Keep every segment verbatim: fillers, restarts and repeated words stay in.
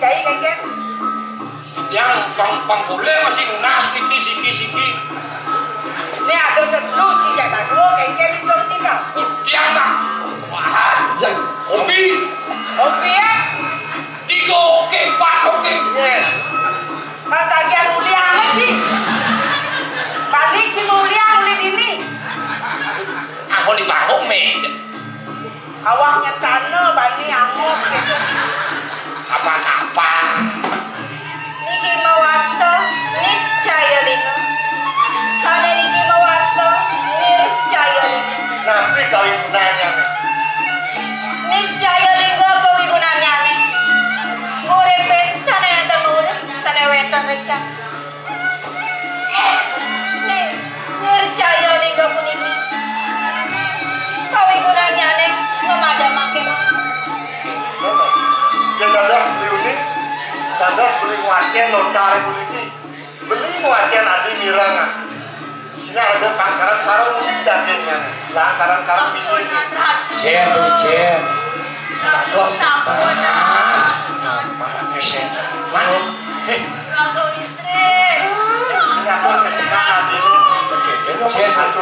Cai kéngkén. Tiang pang, pang boleh masih nunas niki siki-siki. Né ada telu cicak telu kéngkén itu tinggal. Tiang tak. Wah, hobi. Hobi ya? Tiga oke, empat oke. Yes. Katagihan uli amat sih. Balik si mulia uli dini. Aku dibangun, Mé. Awaknya tanah bani angot gitu. Apa-apa? Niki mawasta niscaya lingga. Sané niki mawasta nircaya lingga. Napi kawigunannyané? Niscaya lingga kawigunannyané. Uripin sané nénten urip, sané wénten recan. Nih, nircaya lingga puniki. Kawigunannyané ngamadamaké masa. Yén dados beli uli, dados beli ngwacén lontaré puniki. Beli ngwacén adi mireng. Sing ada pangsaran sareng uli dagingnya. Lan sareng-sareng bini. Cén, cén. Dados. Sampun. Nah, mana sih? Mana? Éh. Raga istri.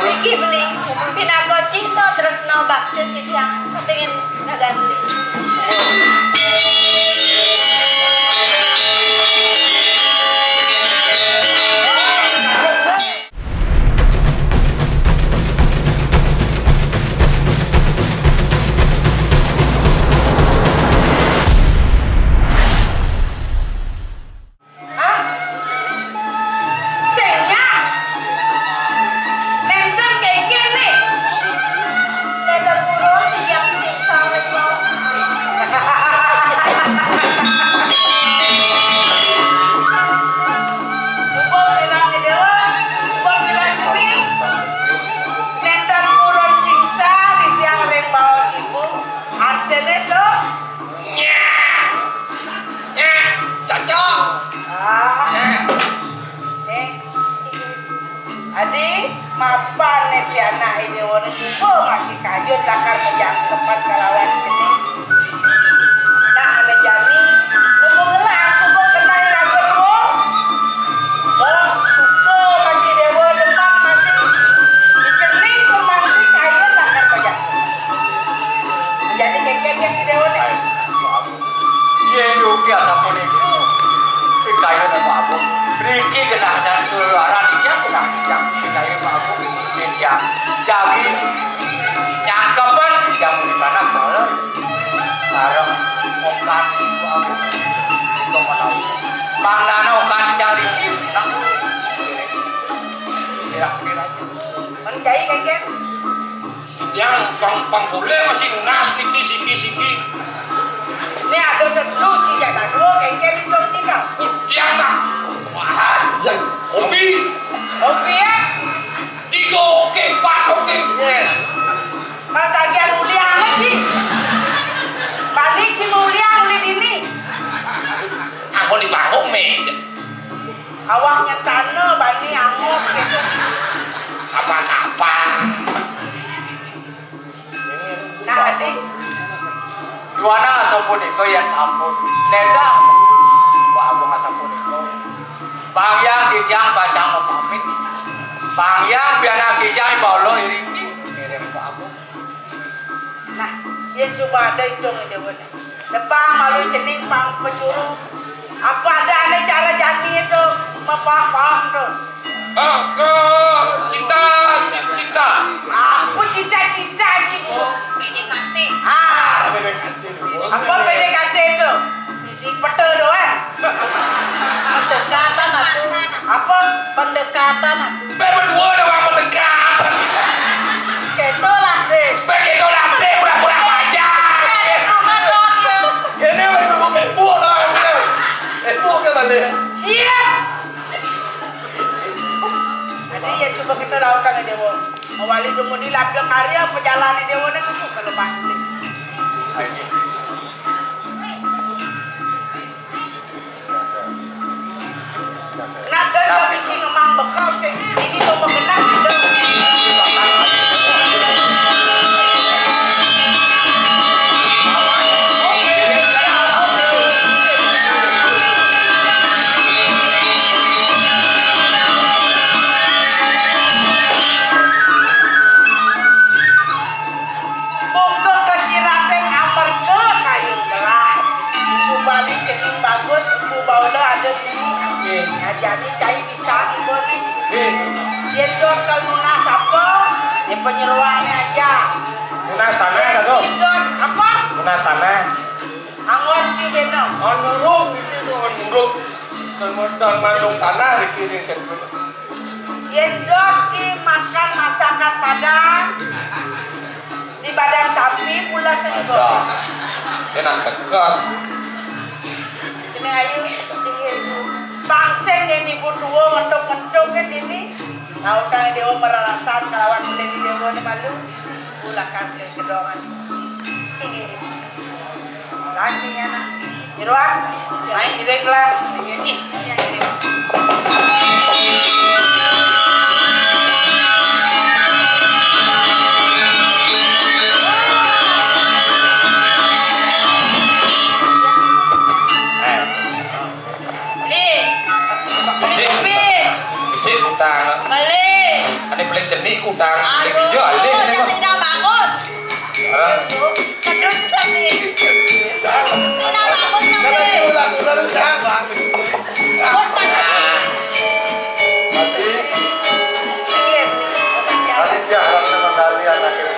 Niki beli pinaka cinta tresna bakti titiang kepingin ngaganti. Hah? Sing nyak. Nénten kéngkén né. Nénten purun titiang sing sawit waos. Mumpung bilang Déwa, mumpung bilang Dewi. Nénten purun sing sa titiang ring baosipun. Anténé to. Nyak. Nyak. Cocok. Ah. Nyak. Nih. Adi, mapan né pianak Idéwané suba masih kayun lakar majangkepan kalawan cening. Nah, ané jani, nemu ngelah suba kenai raga tua. Oh, suka masih Déwa demen masih. Cening kumantri kayun lakar majangkepan. Jadi kéngkén ya Idéwané. Yén dugi asapunika, pikayun Pak Agung. Mriki genah dan sularan titiang, genah titiang. Pikayun Pak Agung, titiang. Jagi nyangkepan, titiang muni panak bala. Sareng ongkat Pak Agung. Nika menawi. Mangdana ongkat titiang riki, nang. Kira-kira. Mén cai kéngkén. Tiang pang, pang boleh masih nunas niki siki-siki. Né ada telu cicak telu kéngkén itu tinggal. Tiang tak. Wah, hobi. Hobi ya? Tiga oke, empat oke. Yes. Katagihan uli amat sih. Balik si mulia uli dini. Aku dibangun, Mé. Awaknya tanah bani angot gitu. Apa-apa. Nah, Adi. Duana asapunika yén sampun ledang. Wah, abang asapunika. Bang Hyang titiang pacang mapamit. Bang Hyang pianak titiang bala iriki. Ngiring Pak Agung. Nah, yén suba ada itu ngidéwé. Depang malu cening pang pecuru. Apa ada ané cara jani itu mapang-pang tuh? Ah, ke cinta, cin-, cinta. Aku cinta-cinta aja. P D K T. Ah. Apa P D K T itu? Peta doang. Pendekatan aku. Apa? Pendekatan aku. Bé berdua doang pendekatan. Kéto lah, Dé. Bé kéto lah, Dé, pura-pura aja. Ini lagi Facebook, Facebook lah, Facebook ke mana? Siap. Adi ya coba kita lakukan aja, Wong. Awali dulu di latihan karya, perjalanan dia, Wong, itu kalau bagus. Nah, dan kami sing emang bekal sing ini tuh mengenang ada. Bali cening bagus, ibu baula ada dini. Nggih. Nah, jadi cai bisa ibu nih. Nggih. Yén dot kal nunas apa? Ya penyeruan aja. Nunas tanah, Yén Dok. Dot apa? Nunas tanah. Angon ki deno. Anurung gitu, anurung. Kemudian mandung tanah di kiri. Yén dot ki makan masakan Padang, di badan sapi pula senigo. Ada. Enak dekat. Ini ayu, tinggi itu. Pangsing ini ibu tua ngentuk-ngentuk kan ini. Tahu kan dia meralasan ngelawan beli di dia ni malu. Ulakan ke kedongan. Ini. Lagi anak. Irwan, main irek lah. Eh. Beli. Besi. Beli. Besi utang. Beli. Ane paling cenik utang. Aduh, beli hijau alih nih, Bang. Tidak bangun. Hah? Kedut sih. Tidak bangun, Bang. Sebut panas. Tadi, tadi dia harapnya menggali anak itu.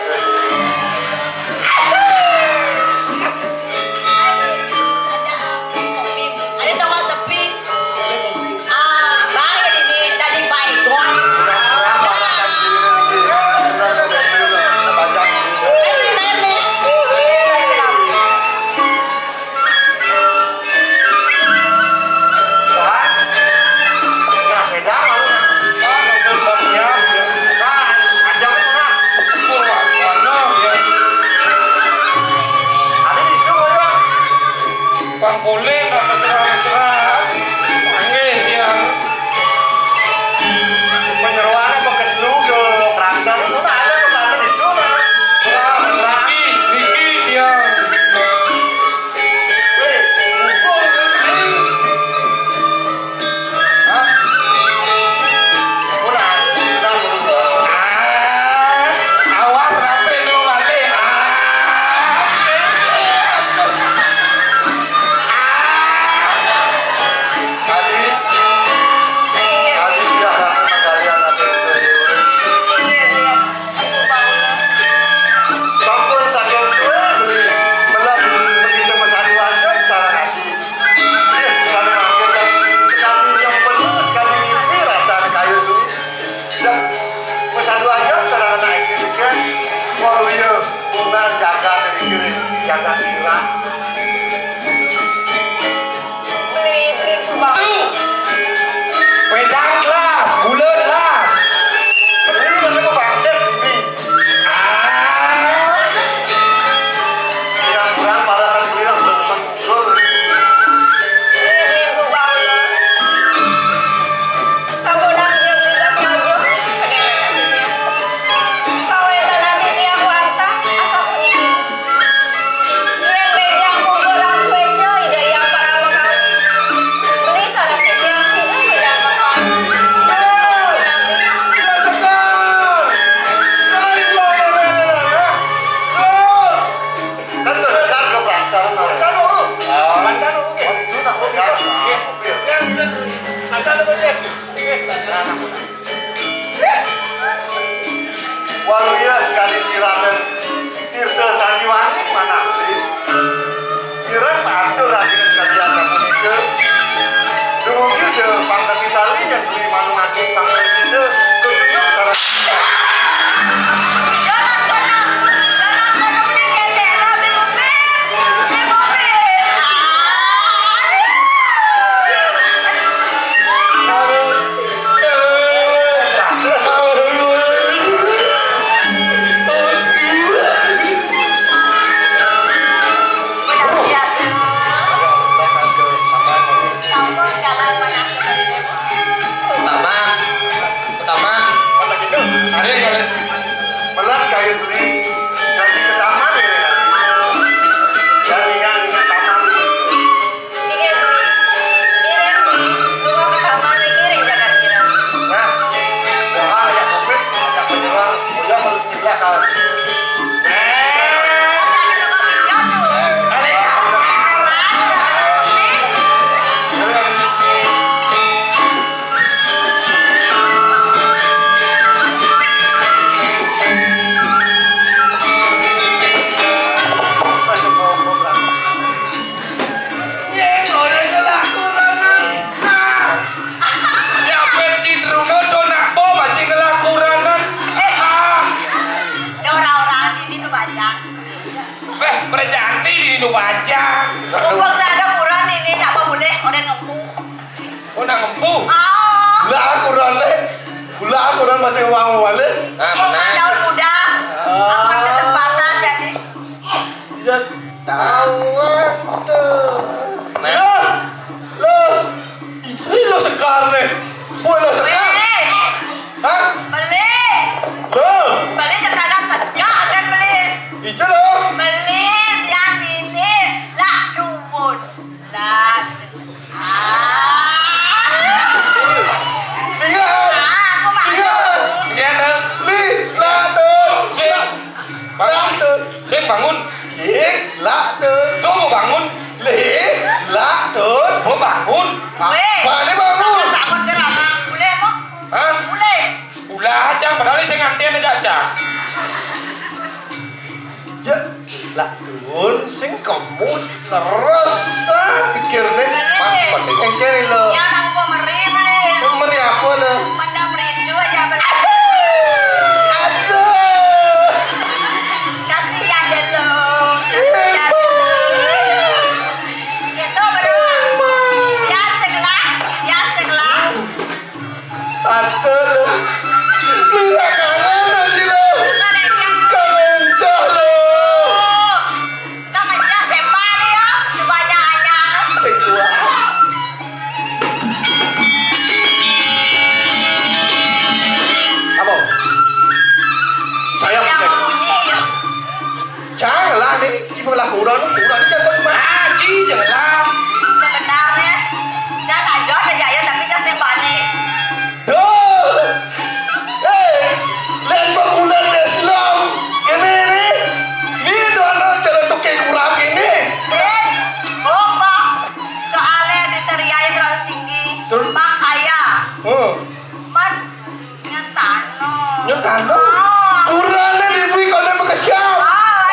Ada toko sepi. Ah, bang, ini tadi baik doang. Ayo, ayo, ayo. Pangkulit, apa serang-serang. Panggih, ya. Penyeruan apa kedua ke perantau, itu ada pembantu itu, nah. Serang, serang. Niki, niki, ya. Weh, pukul, weh. Hah? Ulah, ulah, ulah. Ah, awas rapi lu balik. Ah. Ah. Tadi, tadi dia kalian ada. Sampun saking suwe beli, melah begitu mesadu aja sareng ati. Ih, sareng mangke kan sekali nyempenu, sekali ngipi rasane kaya kuwi. Dah, mesadu aja sareng anak iki kan. Waluya bunga jagat iki, jagat sirah. Beli ibu bang. Wedang telas, gula telas. Beli, beli, beli, beli. Ah. Yang kurang pada kan beli yang belum. Waluya sekali siraten Tirta Sanjiwani manah beli. Kirang atur lagi sekali asa punika. Dumugi ke pangkati tali yang beli manung ati pangkati sida. Ketunjuk sareng Lah, kurang deh. Lah, kurang masih uang balik. Ah, menang. Daun muda. Ah. Apa kesempatan jadi? Tidak tahu tuh. Nah. Loh, loh. Itu lo sekar nih. Boy lo sekar. Beli. Hah? Beli. Loh. Beli sekarang kerja kan beli. Itu lo. Beli yang ini lah dumun. Lah. Ingat. Ah, aku mah. Ingat. Ingat, Dun. Li, lah, Dun. Sing. Bangun. Lah, Dun. Sing, bangun. Sing, lah, Dun. Tuh, mau bangun. Li, lah, Dun. Mau bangun. Ah, weh. Balik bangun. Bangun, bangun, gerak, Bang. Boleh, Bang? Hah? Boleh. Ulah aja, padahal sing nganten aja, aja. Ja, lah, Dun, sing kemut terus, ah, pikir deh. Mati, mati. Engkeri lo. Ya, nang pemeri, beli. Pemeri apa lo? Mendam rindu aja, beli. Aduh. Kasihan deh lo. Kasihan deh lo. Gitu, berdua. Sama. Ya, segelas. Ya, segelas. Aduh, lu. Lu nggak kangen sih lu. Kangen cah lu. Kangen cah siapa nih ya? Coba aja. Cek gua. Apa? Saya punya. Janganlah nih, cuma lah kurang, kurang ini jangan maji, janganlah. Sebenarnya, dah tajam aja ya, tapi dah sembani. Duh. Eh, lain bakulan Islam. Ini, ini. Ini doa jalan tukik kurang ini. Eh, bohong, Bang. Soalnya di teriaknya terlalu tinggi. Terus? Makanya. Oh. Mas, nyentano. Nyentano? Oh. Kurangnya di bui kalau bekesiam. Oh,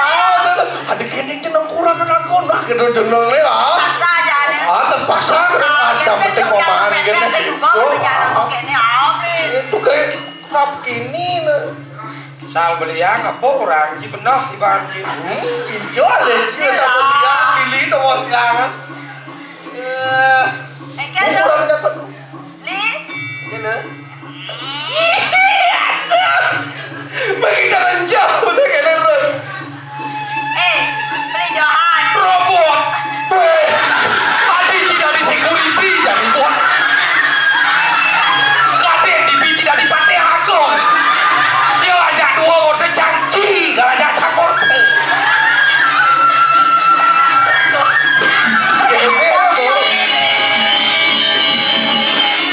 iya. Ah, ada kene jeneng kurang anak kono gitu jenenge, ah. Paksa aja nih. Ah, terpaksa. Ah, ada penting pemahaman gitu. Itu kayak rap kini, nah. Sal beliang apa orang ji benar ibarat ji. Hmm, ijo le, dia sal beliang, pilih tuh bos kan. Eh, kurang dapat. Li? Ini. Bagi jangan jauh deh, kena terus. Eh, beli Johan. Robot. Weh. Tadi cina di security jadi buat. Kadek di biji dari Patih Agung. Dia ajak dua mode janji, gak ajak campur.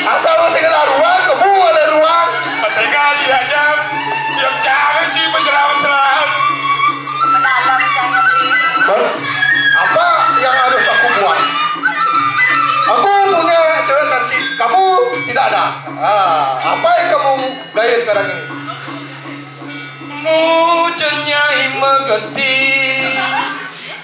Asal masih kena ruang, kebu ada ruang. Mereka diajak, yang jangan sih mesra-mesraan. Hah? Apa yang harus aku buat? Aku punya cewek cantik, kamu tidak ada. Ah, apa yang kamu gaya sekarang ini? Mucun nyai megeti,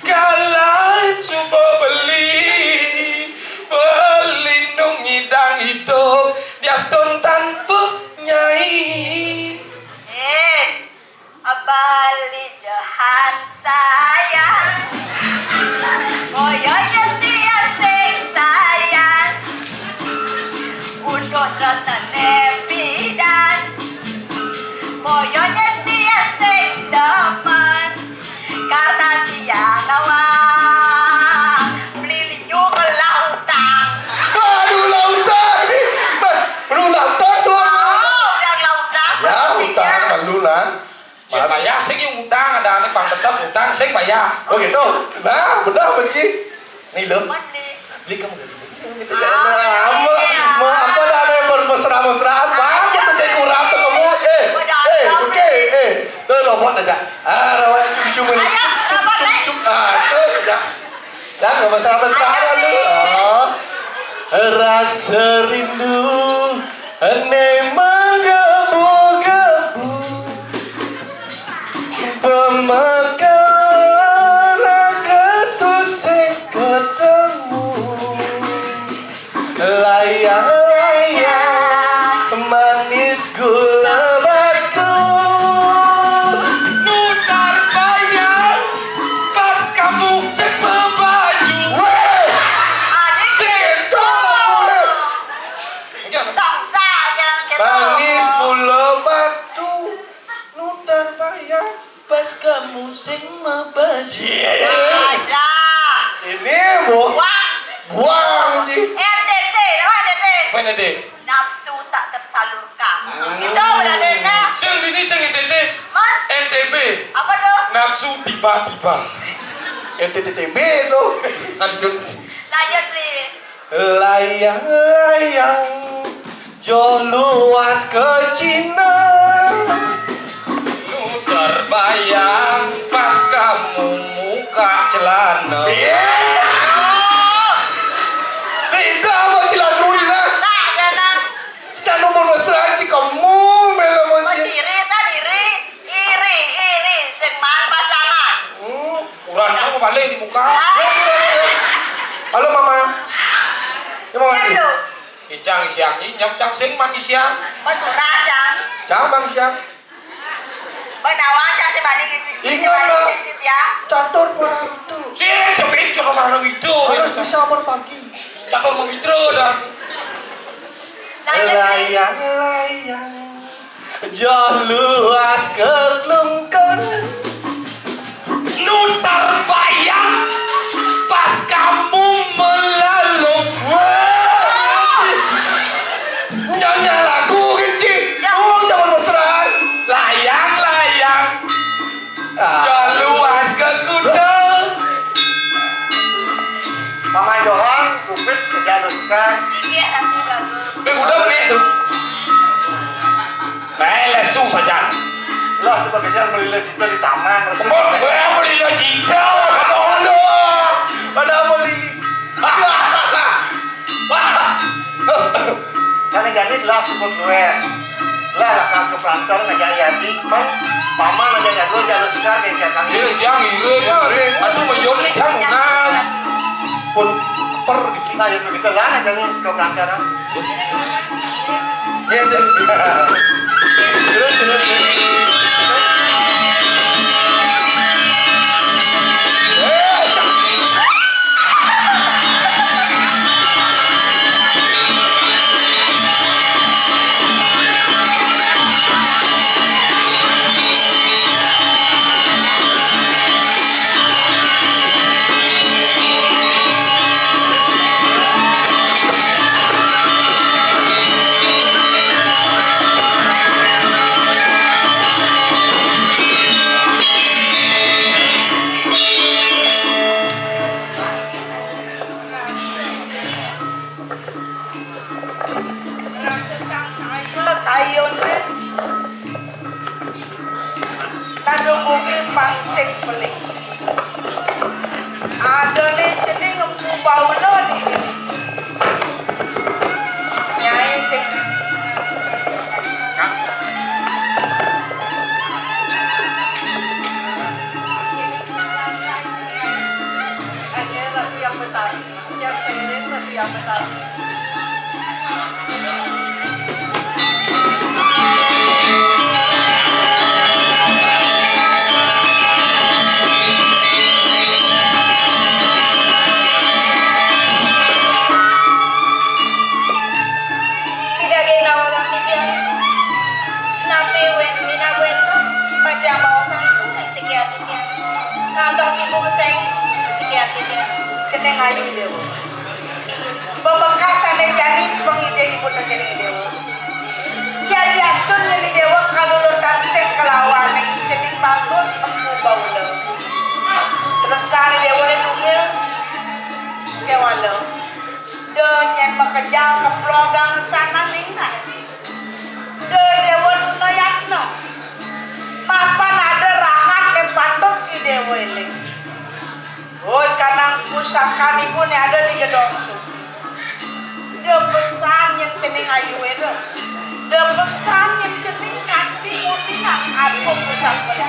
kalah cuba beli, pelindung ngidang hidup, diastun tanpa nyai. Eh, beli Johan sayang, boyo nyeti sing sayang, untuk terus nenepidan. Boyo nyeti sing demen, karena dia nawang beli liu ke lautan. Aduh, lautan. Bah, lu lautan semua. Oh, udah lautan. Ya, utang malu lah. Ya, bayar sing utang, ada ane pang tetep utang, sing bayar. Oh gitu. Nah, benar, benci. Nih, lo. Beli kamu dari sini. Apa, apa dah ada yang bermesra-mesraan? Apa tuh kayak kurang tuh kamu? Eh, eh, oke, eh. Tuh, robot aja. Ah, rawat cucu ini. Cup, cup, cup, cup. Ah, itu aja. Dah, nggak mesra-mesraan tuh. Oh. Rasa rindu, ane menggebu-gebu. Pemekaran ketusing ketemu, layang-layang manis gula batu. Nutar bayang pas kamu cek baju. Weh, cinta mulai. Tiba-tiba. L T T T B to. Lanjut. Lanjut, Bli. Layang-layang, jo luas ke Cina. Nu terbayang pas kamu muka celana. Iya. Beda sama Cilatrui, nah. Tak, jangan. Sanu mun mesra, ci kamu melo mun ci. Ciri sadiri, iri, iri, sing maan pasangan. Hmm, urang kamu balik di muka. Ah. Halo, Mama. Ya, Mama. Siap, Ci. Lu. Icang isiang inyap cang sing maan isiang. Betul, Cang. Cang, Bang, isiang. Benawan, Cang, si Bani ngisi. Ingat, si Bani Bang. Ngisi, ya. Catur beratu. Sing sepit ke rumah itu. Harus bisa berbagi. Catur mau mitra dah. Lanjut, Ci. Layang-layang. Joh luas ke Klungkung. Nu terbayang pas kamu melalung. Wah. Nyanyi lagu kecil. Ya. Uang zaman mesra. Layang-layang. Ah. Joh luas ke Kuta. Paman Johan, Kupit, Kejaluska. Iya, tapi bagus. Beh, udah, Beh, tuh. Nah, lesu saja. Lah, sebagainya melila kita di taman, lesu. Oh, gue melila kita. Aduh, aduh. Pada apa, Li? Wah. Sané jani gelah sukut luwih. Lah, lah, kang keplanter ngajak Yadi, pang, paman ngajak jadwal, jadwal suka, kayak, kayak, kayak. Iya, jang, iya, iya. Aduh, mayone jang, Nas. Pun per dikit. Nah, yang lebih telan aja nih, keplanter, ah. Iya, iya. Terus, terus, terus. Rasa sangsaya kayun deh. Kadung bumi pangsing peling. Adané cening Empu Baula di. Nyai sing. Hanya Ratu yang Betari. Siap seiring, siap Betari. Tidak geng nawagang titiang. Napi wén, minab wénten, pacang baosan siki ati tiang. Ngantos ibu sing siki ati tiang. Cening ayu, Déwa. Bebekasané jani pangidih ibu tekén Déwa. Yadiastun yén Déwa kalulutan sing kalawaning cening bagus Empu Baula. Tresnané Déwané tunggil kéwala. Da nyén makejang keplogang sananing nah. Da Déwa nuna yatna. Mapan ada rahaté patut I Déwa éling. Woi, kanang pusakanipuné ada di Gedong Suci. Da pesan nyén cening ayué da. Da pesan nyén cening kanti mutinang aku pusaka.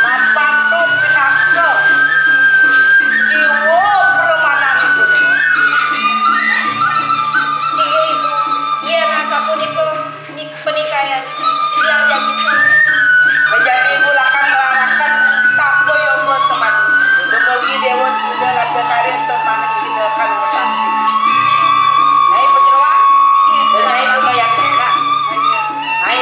Mapan to pinaka jiwa pramananipun. Inggih, Ibu. Yén asapunika, Nik-, penikayan, titiang jagi sami. Menjadi ibu lakang nglaraken tapa yoga semadi. Dumugi Déwa sida labda karya tur manah sida kalumetan. Nyai Panjroan, Nyai Lumayan, nah. Nyai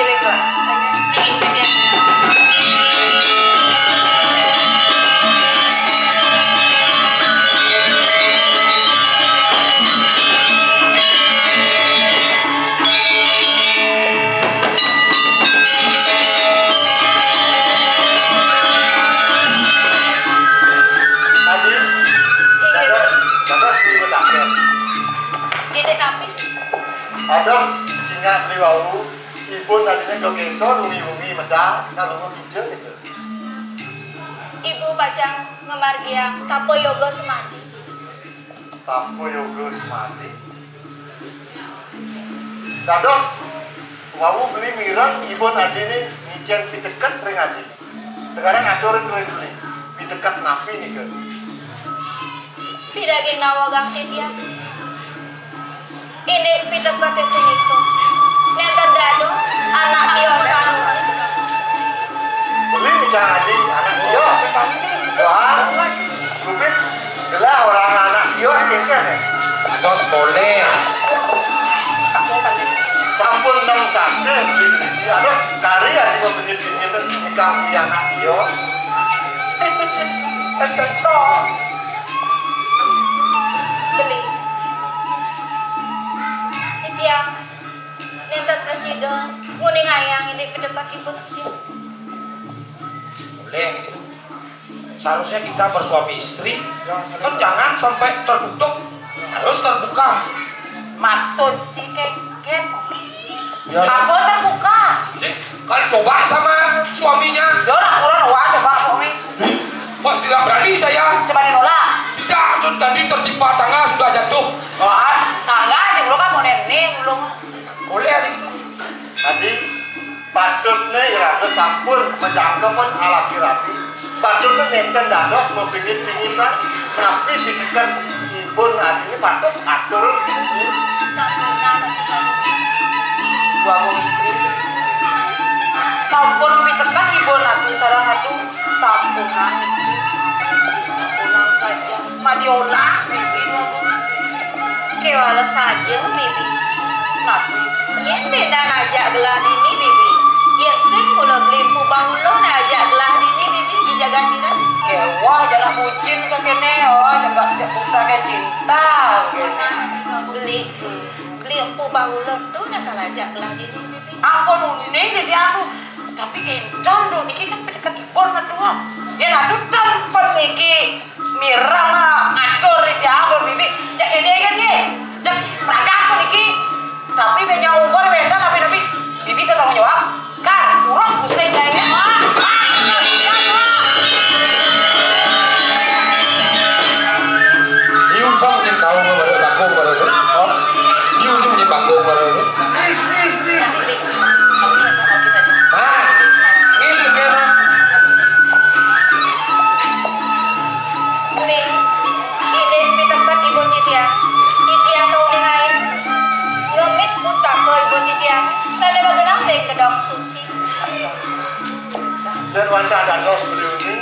Dados cingak beli wau, ibun adine gegeson wengi-wengi medal nalungguh kija gitu. Ibu pacang ngamargiang tapa yoga semadi. Tapa yoga semadi. Dados wau beli mireng ibun adine ngicen piteket ring adine. Sekarang aturin ring beli. Piteket napi nika? Pidaging nawegang titiang. Indik pitekete punika nenten dados anak tiosan. Beli nika adi anak tios. Wah, Lubit, gelah orang anak tios kengken ya. Dados poleh. Sampun enam sase beli. Dados kari adi pemikir-pikir nikah anak tios. Cocok. Beli. Titiang nenten prasida nguningayang indik piteket ibun titiang. Boleh. Seharusnya kita bersuami istri kan jangan sampai tertutup, harus terbuka. Maksud ci kengken. Ya. Apa terbuka? Sih, kan coba sama suaminya. Ya lah, kurang wah coba kok nih. Wah, tidak berani saya. Sebani nolak. Tidak, itu tadi tertimpa tangga sudah jatuh. Wah, tangga aja belum kan mau nenek belum. Boleh, Adi. Adi, patutne iraga sampun majangkepin alaki rabi. Patutne nenten dados mapingit-pingitan, napi piteket ibun adine patut atur. Sampun, Ratu. Wau istri. Sampun piteket ibun adi sareng adu. Sampunang niki. Sampunang saja. Madiolas niki. Kéwala saja, Bibi. Napi? Yén béda ngajak gelah dini, Bibi. Yén sing mula Beli Empu Bahula ngajak gelah dini, Bibi, di jagat kita. Kéweh, jalan bucin ka kéné, oh, jagat jak buta ka cinta. Beli, Beli Empu Bahula tu nak ngajak gelah dini, Bibi. Ampun uning dadi aku. Tapi énton to niki kan paceketipun ngetuh. Yén atuh tempen niki mireng, ah, atur niki ampun Bibi. Jak ini kan nggih. Jak pragat to niki. Tapi banyak ukur wénten napi-napi. Bibi tetanggung jawab. Kan urus musik lainnya. Iu sang nyekau pada bakung pada tu. Iu sang nyekau pada tu. Nah, ini kena. Ning, inggih piteket ibun titiang. Titiang kauning air. Ngemit pusaka ibun titiang. Sané magenah ring gedong suci. Dan wantah dados beliau ini.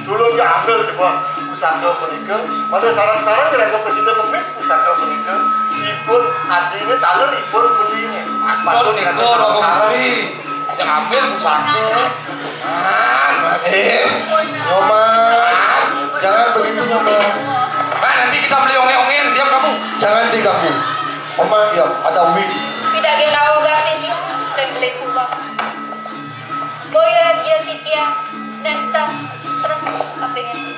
Tulung diambil di bos pusaka punika. Pada sarang-sarang kira-kira presiden ngemit pusaka punika. Ibun adine taler ibun beline. Patut nika sarang-sarang. Yang ambil pusaka. Ah, eh. Nyoman. Jangan begitu, Nyoman. Nah, nanti kita beli onge-onge, diam kamu. Jangan diganggu. Nyoman, diam. Ada Wi di sini. Pidaging nawa ganti, dan beli kubang. Boya dia titiang, nenten terus kapingin.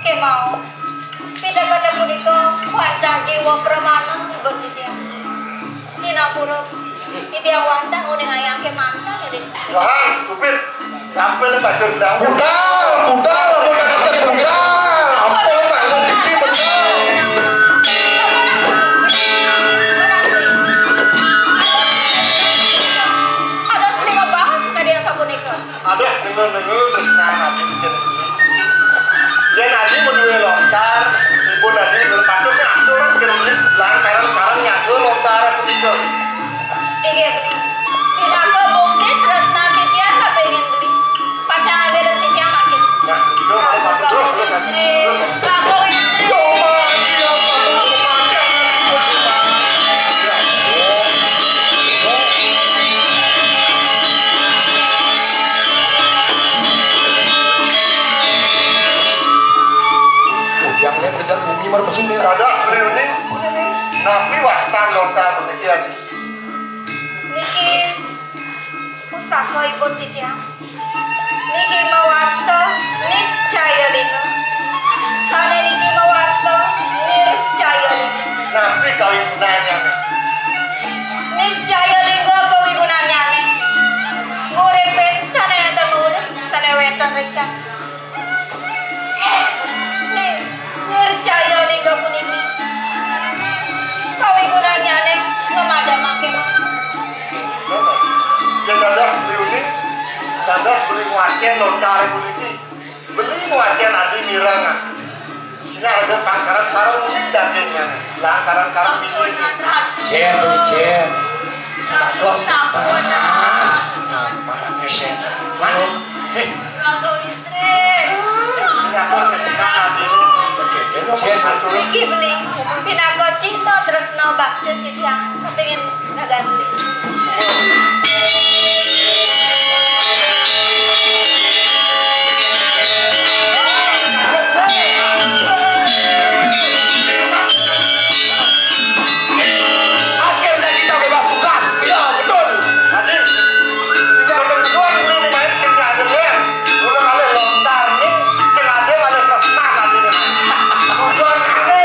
Kémaon. Pinaka punika wantah jiwa pramana ibun titiang. Sinampura titiang wantah uning ayang kémanten ya, Dik. Wah, supir. Sampai le bajur daun. Budal, budal, budal, budal. Ampun, Pak, supir budal. Ada lima bahas tadi yang sapunika. Aduh, dengar-dengar terus nah, nanti bikin. Dia nanti mau duwe lontar, ibu nanti patutnya atur kira-kira sarang-sarang nyaga lontar aku juga. Inggih. Pinaka bukti tresna titiang kapingin beli. Pacang ada titiang makin. Nah, itu kalau patut terus, terus, terus. Langkung istri. Yang lihat kejar bumi marpesuna. Dados beliau ini, napi wastan lontar puniki, Adi? Niki pusaka ibun titiang. Niki mawasta Niscaya Lingga. Sané niki mawasta Nircaya Lingga. Napi kawinannya? Cén lontar puniki. Beli mau acén adi mireng. Sini ada pangsaran sarung ini dagingnya. Lah sarang-sarang minggu ini. Cén, cén. Aduh, sampun. Mana cén? Mana? Eh. Aduh, istri. Ini aku kesukaan adi. Cén, atur. Niki beli. Pinaka cinta tresna bakti titiang kepingin Ragan. Akhirnya kita bebas tugas. Iya, betul. Tadi, tinggal berjuang ini main sing ada ler. Udah kali lontar nih, sing ada kali tresna tadi. Tujuan ini,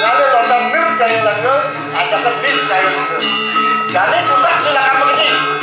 kali lontar nih, cari lagi, ajak ke bis, cari lagi. Jadi juga silakan begini.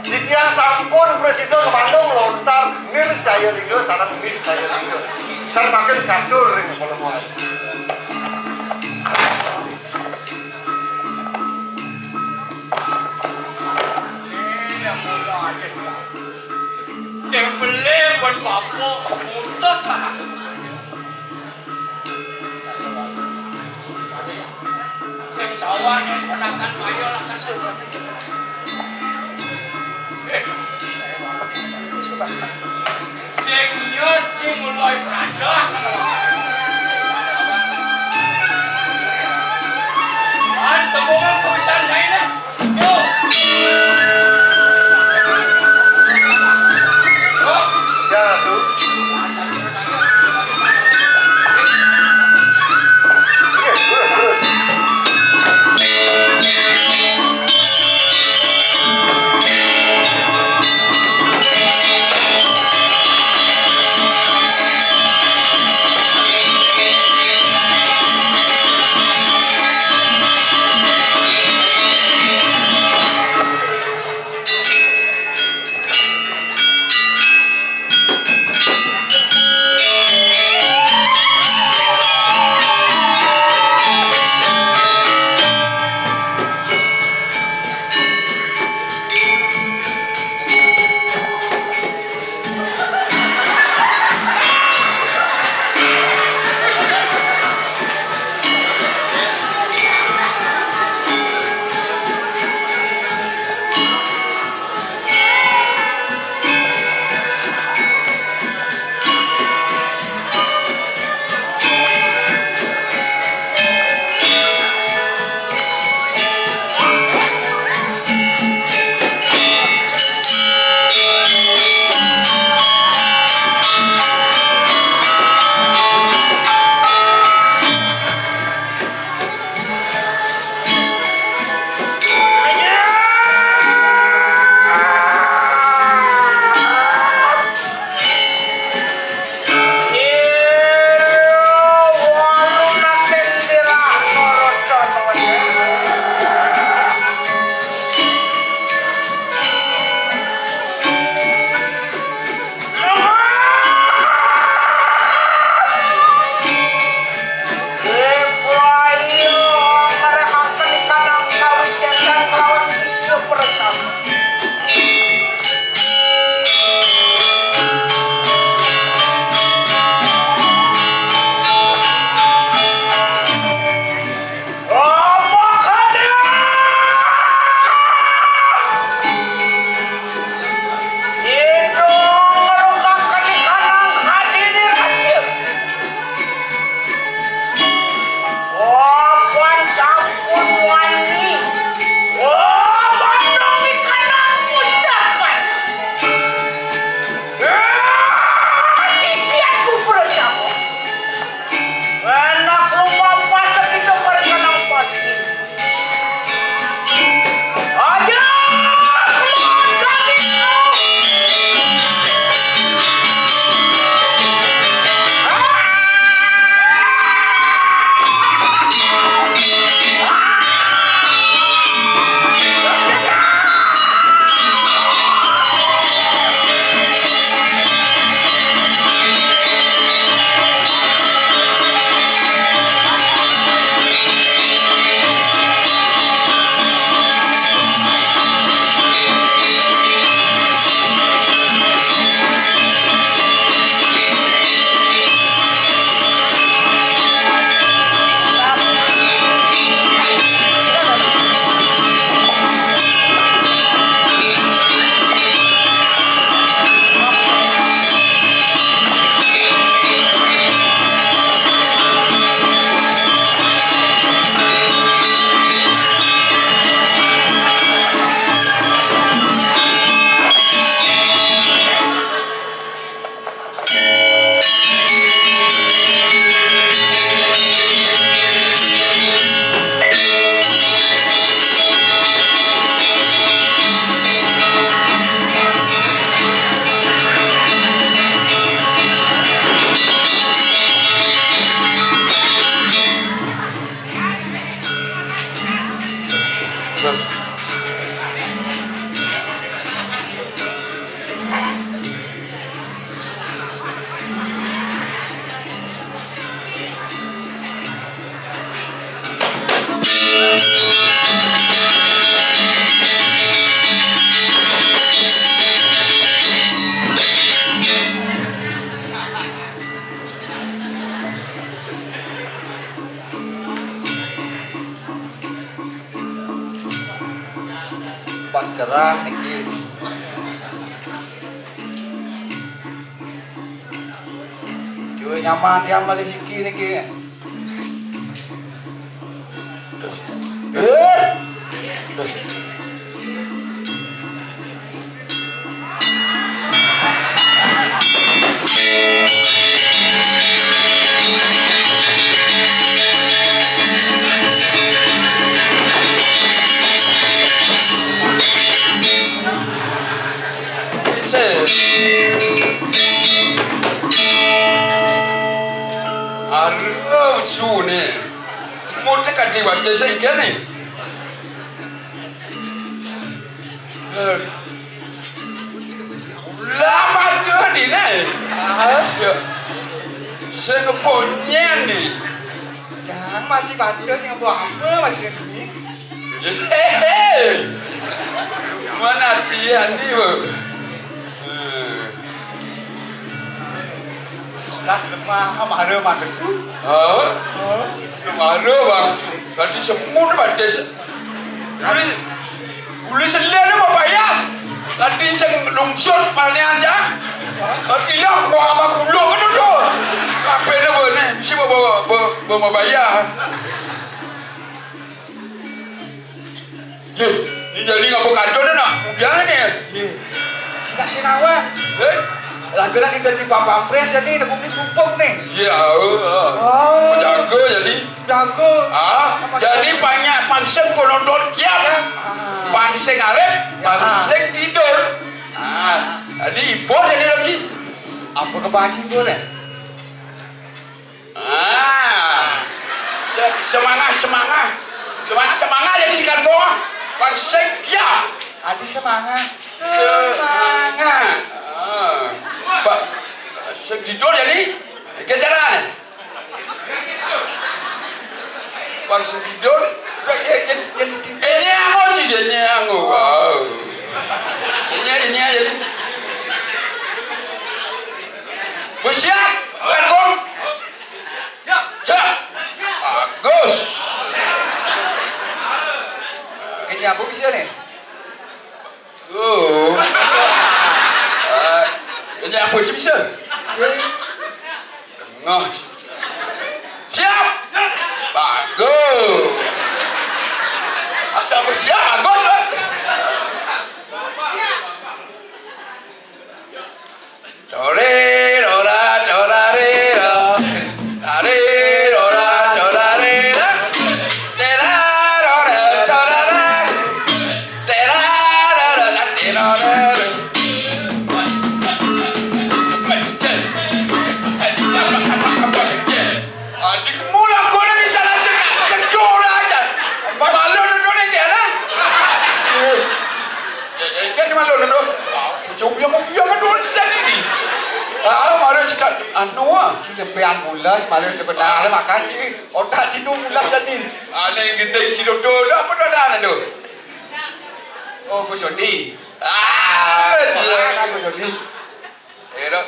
Titiang sampun prasida ngandung lontar Mir Jayalingga sareng Mis Jayalingga. Sampun katur ring Palembang. Sing beli buat bapak, mutus lah. Sing sawah yang ponakan kaya lah kan sudah. Sing nyuci mulai peradah. Man, tembungan tulisan lainnya. Yo. Yo. Ya, tuh. Lah niki. Duwe nyaman ya malih siki niki. Terus. Terus. Arep sune. Mutek kanthi wadé sing kene. Lah, padha dine. Ah, ya. Sing kepok nyen nih. Jangan masih padha sing apa-apa masih ini. Hehe. Mana dia nih, Bu? Eh. Las lemah, mara mandesu. Hah? Hah? Mara, Bang. Tadi semut, Bang. Uli, uli selir apa payah? Tadi sing lungsur panean ya. Tadi lah gua sama kulo kan tuh. Kabeh ne bone, mesti bawa bawa bawa bayar. Yé, ini jadi ngapa kacau nih, nak? Udah nih. Yé. Sila sinawa. Eh? Lagi-lagi dari Pak Pampres jadi nak bumi pupuk nih. Iya, oh, oh. Oh. Jago jadi. Jago. Ah, jadi banyak pangsing penonton kiam. Ah. Pangsing arep, ya. Pangsing tidur. Ah, jadi ibu jadi lagi. Apa kebanci boleh? Ah. Ya, semangat, semangat. Semangat, semangat jadi sikat gua. Pangsing ya. Adi semangat. Semangat. Ah. Pak, sing tidur jadi kejaran. Bang Sugidon, ya, ya, ya, ya. Eh, nyango sih dia, nyango. Wow. Ini aja, ini aja. Wis siap, Bang Gong? Siap. Bagus. Ini apa sih nih? Oh. Eh, ini apa sih bisa? Tengah. Siap. Bagus. Asal bersiap, bagus, kan? Dore, dora, dora, re, ra. Dare, dora, dora, re, ra. Dera, dora, dora, ra. Dera, dora, dora, dera, dora. Adik mula kono di tanah sekat, kedul aja. Malu dulu nih dia lah. Eh, eh, kan malu dulu. Jauh yang, yang kedul tadi ni. Ah, malu sekat. Anu ah. Kita pian mulas, malu sebenarnya makan ni. Otak situ mulas tadi. Ada yang gede situ tu, apa tu dah tu? Oh, Gus Joni. Ah, Gus Joni. Eh, dah.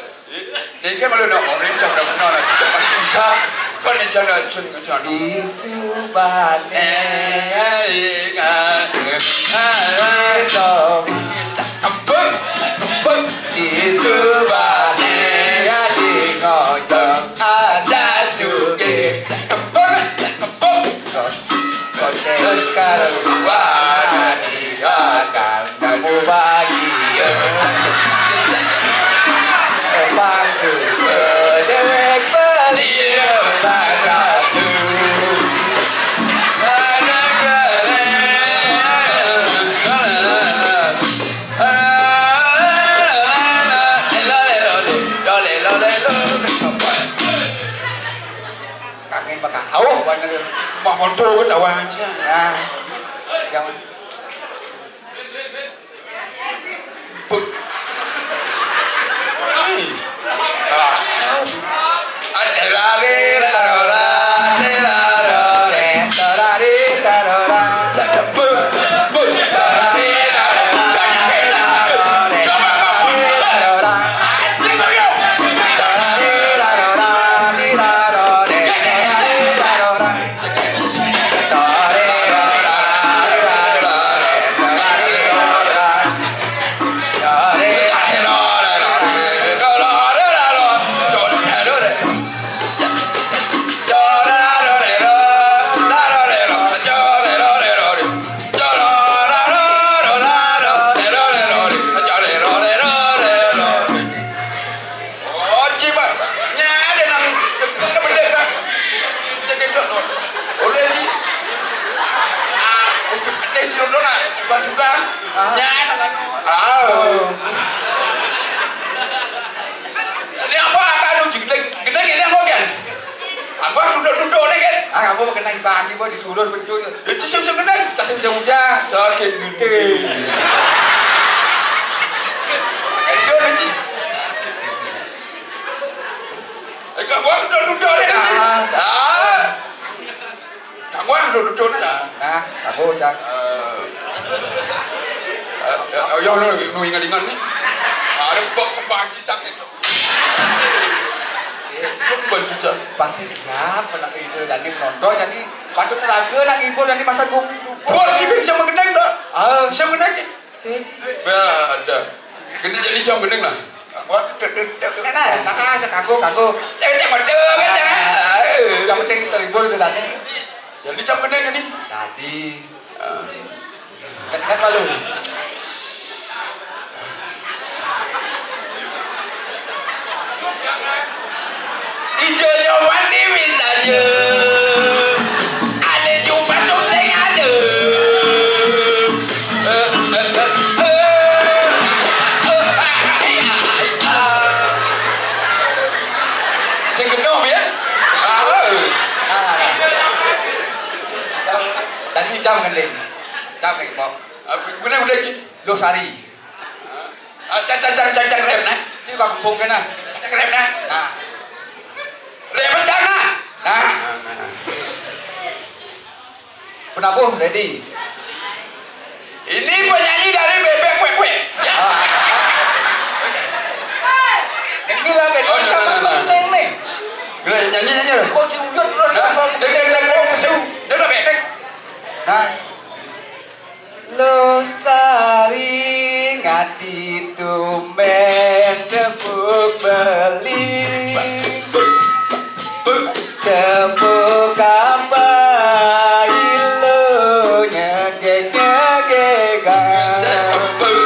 Ni kan malu nak orang macam dah benar nak susah. Kan ni cara sun sun. Isu balik. Eh, ingat. Isu balik. Isu balik. Ada suge. Kepung, kepung. Kote karuan diakan kamu bahagia. Bangku dewek beli bangku. Kangen bakal hauh banget. Mah motor kan lawan aja. Nah, jangan. Put. Ah. Ada lari, rarora, rarora, rarora. Cakep, put, put. Rarora, rarora, rarora. Cicing sing gendeng. Cicing sing ujang. Sakit gede. Itu lagi. Eh, kamu duduk-duduk ni, Cik. Ah. Ah. Kamu duduk-duduk ni. Nah, aku, Cak. Eh. Eh, eh, oh, ya, nu, nu ingat-ingat ni. Ada bab sembah cicak esok. Itu bantu, Cak. Pasti siap, nak itu, jadi penonton, jadi patut raga nak ngibur, jadi masa gua. Buat cibik sama gendeng tak? Ah. Sama gendeng. Sing. Dah, dah. Kena jadi cam bening lah. Apa? Dek, dek, dek, dek, nah, nah, nah, kanggo, kanggo. Cek, cek, betul, kan, cek? Ah. Yang penting terhibur ke tadi. Jadi cam bening ni. Tadi. Ah. Kan, kan malu. Ijo nyaman ni misalnya. Ale cuma tu sing ada. Sing kena, ya? Ah. Tadi jam kan, Ding? Jam kan, Pop? Apa guna udah ni? Losari. Ah, cak, cak, cak, cak, cak, rep, nah. Cik, kau kepung kena. Cak, rep, nah. Nah. Rep pecah, nah. Nah. Penabuh, ready. Ini penyanyi dari Bebek Kuek Kuek. Ya. Ah. Inilah bebek. Oh, no, no, no, no. Sama penting ni. Gila, nyanyi, nyanyi. Oh, cium terus. Nah, dek, dek, dek, dek, dek. Dia dah bebek. Nah. Losari ngati tumben tepuk beli. Tepuk apa ilo nyegek-nyegekan. Tepuk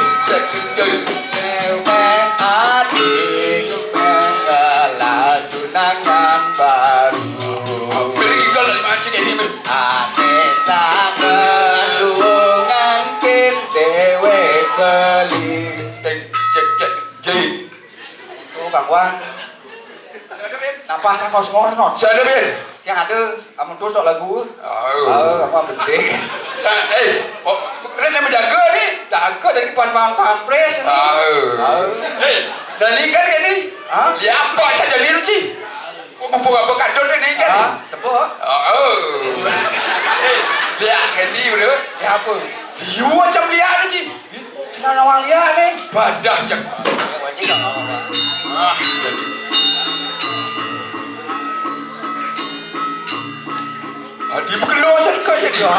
ati ku penggalah tunangan baru. Beli iklan dari Pak Haji ini, men. Ate sanget luwung angkin dewek beli. Dek, cek, cek, cek. Tuh, Kang Wan. Napas ngos-ngos, no. Siapa, Bin? Yang ada, kamu terus tok lagu. Oh. Oh, apa penting? Sa-, eh, oh, keren yang menjaga ni. Jaga dari pan pan pampres ni. Oh. Oh. Eh, dan ni kan ni. Hah? Dia apa saja ni, Ruci? Kok bubur apa kadun ni, ni kan? Ah, tepuk. Oh, oh. Eh, lihat kan ni, bro. Ya, apa? Dia macam lihat ni, Ci. Cina nawang lihat ni. Badah, Cak. Ya, wajib tak apa-apa. Ah, jadi. Ah, dia berkeluar sedekah jadi. Ya.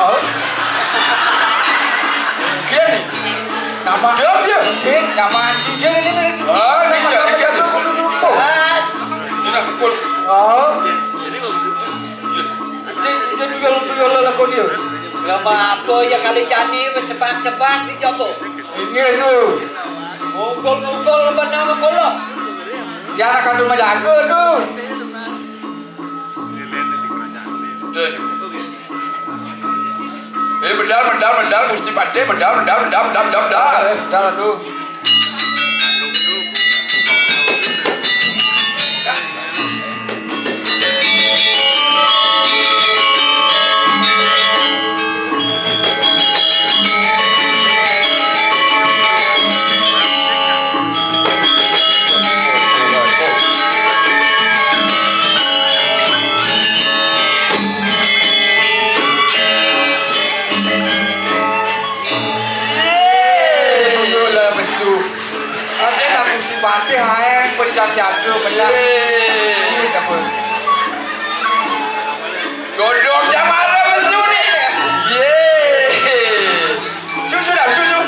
Dia ni. Nama dia, dia. Sing, nama si dia ni, ni. Ah, ni nama dia, dia, dia. Dia. Ah. Dia nak pukul. Oh. Jadi bagus. Ya. Dia, dia tuyul-tuyul lah kau dia. Lama apa ya kali jani bersebat-sebat ni jago. Ini tu. Mukul-mukul lepas nama kolok. Dia nak kandung menjaga tu. Betul. Eh, medal, medal, medal, Gusti Patih, medal, medal, medal, medal, medal, medal. Eh, medal tu. Yeay. Ada nak Gusti Patih ae pecah jatuh, pecah. Yeay. Ini apa? Godong jam malam mesuri. Yeay. Susu dah, susu.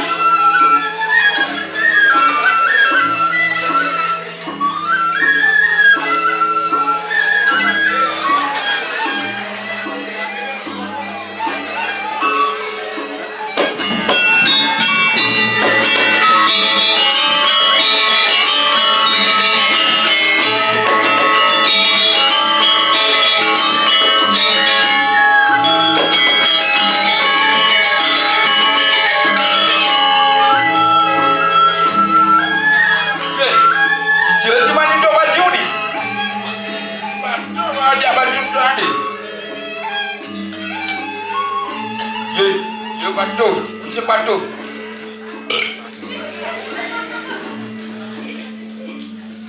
Patuh, kunci patuh.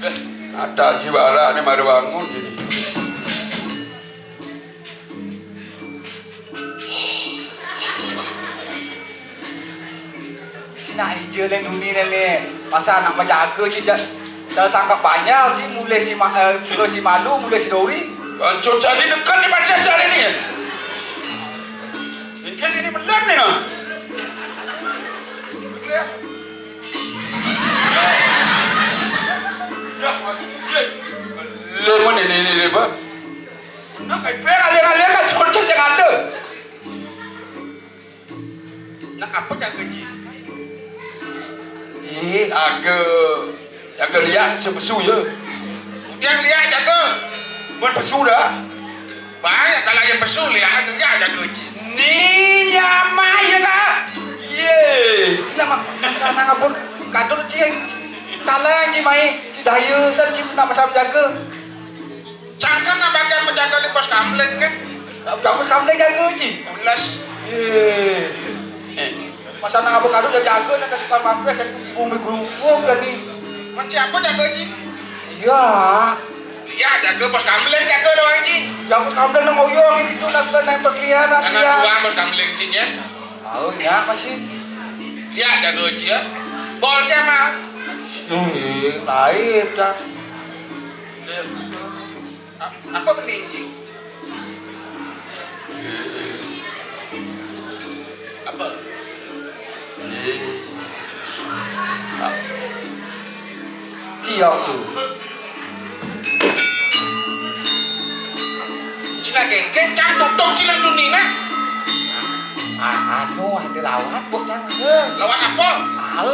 Eh, ada jiwara nih baru bangun ini. Nak ija leng duni leng ni. Pasal nak menjaga ci ja-, dah sangkap banyak ci mulai si ma-, eh, mulai si malu, mulai si dori. Anco cari dekat ni pada cari ni. Mungkin ini benar ni nah. Lemon ini, ini, ini, apa? Nak kayak alir-alir kan sudah yang ada. Nak apa jaga ji? Ih, jaga, jaga liak sepesu je. Kemudian liak jaga. Mun pesu dah. Banyak kalau yang pesu liak, liak jaga ji. Ni nyamai ya nak. Ye. Nak mak sana apa? Kadul ji yang dalam ji mai. Daya san ji nak pasal jaga. Cang kan nak bakal menjaga di pos kamling kan? Pos kamling jaga ji. Ulas. Eh. Eh. Masa nak apa kado jaga nak kasih pampres dari bumi gerubuk kan ni. Macam apa jaga ji? Iya. Iya jaga pos kamling jaga doang ji. Ya pos kamling nang oyong gitu nak ke naik perkelian nak. Anak buang pos kamling ji ya. Tahu ya masih. Iya jaga ji ya. Bol cema. Eh, lain dah. A-, apa kelinci? Apa? Ciok tu. Cina gengke, cang tutup cina dunia. Ah, anu, ada lawan, buat cang. Lawan apa? Ah,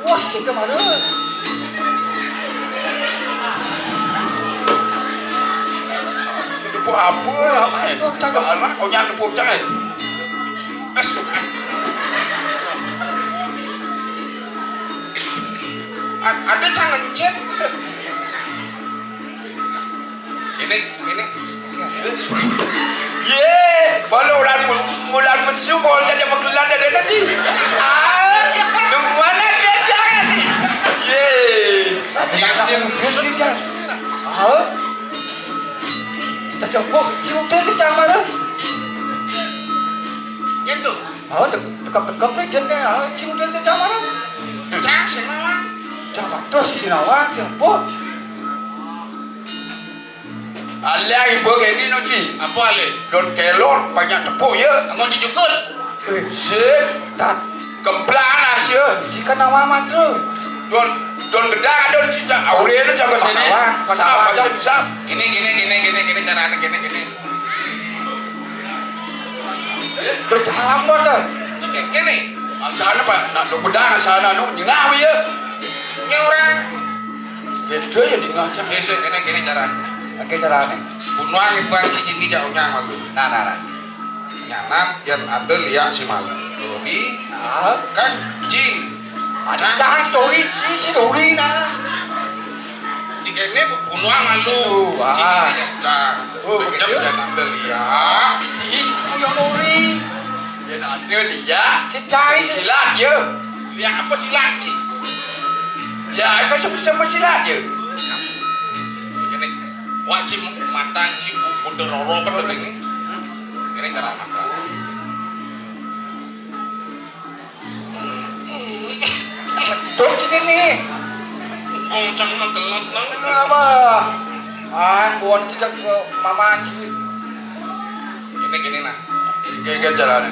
Wah, sing kemana? Tepuk apa? Apa itu? Cakap anak kau jangan tepuk jangan. Ada jangan cek. Ini, ini. Ye, kalau orang mulan pesu kau saja makelan ada nanti. Ah, di mana dia jangan ni? Ye. Tadi dia mesti kan. Ah. Kita coba cium dia kita mana? Gitu. Ah, dekat-dekat ni dia. Ah, cium dia kita mana? Cang sih mawar. Cang batas si nawang siapa? Alah ibu kini no ji. Apa alih? Don kelor banyak tepuk ya. Amun dijukut. Eh, sip. Tat. Kemplang aja. Jika nama mantu. Don, don gedang ada di sini. Aure itu jago sini. Sama, sama. Ini gini gini gini gini caranya gini gini. Terus apa dah? Gini. Asana pak, nak don gedang asana no nyengah ya. Ini orang. Beda ya di ngaca. Besok kene kene carane. Oke carane. Bunuang ibu ci jini jauhnya malu. Nah nah nah. Nyanan yang ada liak si malu. Dori. Ah. Kan ji. Ada jangan story ji si dori nah. Di kene bunuang malu. Wah. Ci jini jauh. Oh, begitu. Yang ada liak. Ji si dori. Yang ada liak. Cecai silat ya. Liak apa silat ji? Ya, aku sama-sama silat je. Ini wajib matan ji udah roro apa tuh ini? Ini cara makan. Tuh sini nih. Oh, jangan telat nang. Kenapa? Ah, buan tidak ke mama ji. Ini gini nah. Gaya jalan.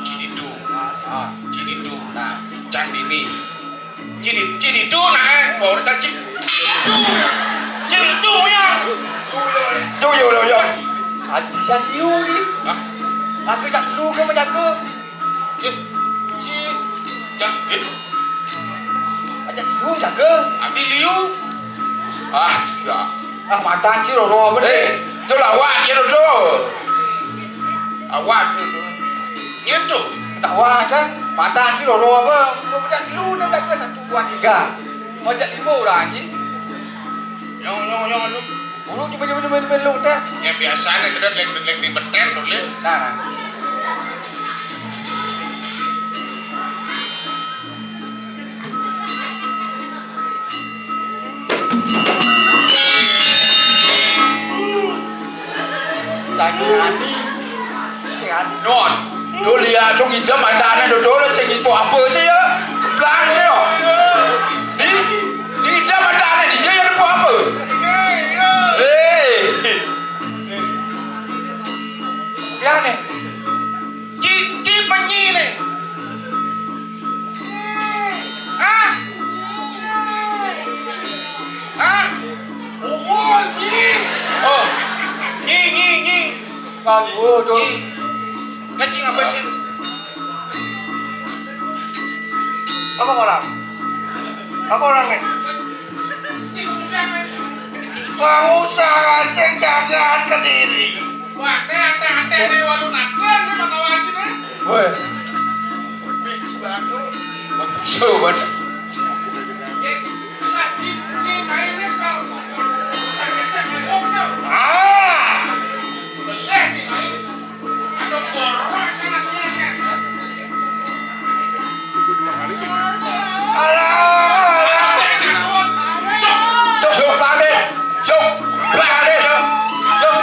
Cini tuh. Ah, cini tuh. Nah, cang dini. Ciri, ciri tu nah, eh, baru tak cik. Tu. Ciri tu ya. Tu yo lo yo. Adi sa liu ni. Hah? Aku tak perlu ke menjaga. Ya. Cik. Cak, eh. Ajak liu jaga. Adi liu. Ah, ya. Ah, matan ci roro apa ni? Eh, tu lawak je tu. Awak tu. Nyen tu. Tak wah kan? Matan ci roro apa? Mau pecah dulu ni dah ke satu dua tiga. Mau cak lima orang ci. Nyong nyong nyong lu. Dulu cuba cuba cuba cuba lu teh. Yang biasa ni kita leng leng di beten tu le. Nah. Nun. Tuh lihat tuh ngidam matane tuh, tuh sing ipo apa sih ya? Blang sih ya. Di, di ngidam matane di jaya ipo apa? Eh. Ya nih. Ci, ci penyi nih. Hah? Hah? Bungul, nyi. Oh. Nyi, nyi, nyi. Ganggu, tuh. Nyi. Ngecing apa sih? Apa orang? Apa orang nih? Wah, usah ngaceng jangan ke diri. Wah, teh, teh, teh, teh, walu nadan, nih, mana wajib, eh? Woi. Bih, sudah tuh. Coba. Ye, ngaji, ini mainnya kalau bisa-bisa ngomong, dong. Ah! Boleh, nih, main. Aduh, borok sangat, ya, kan? Alah, alah. Cuk, balik. Cuk, balik. Cuk.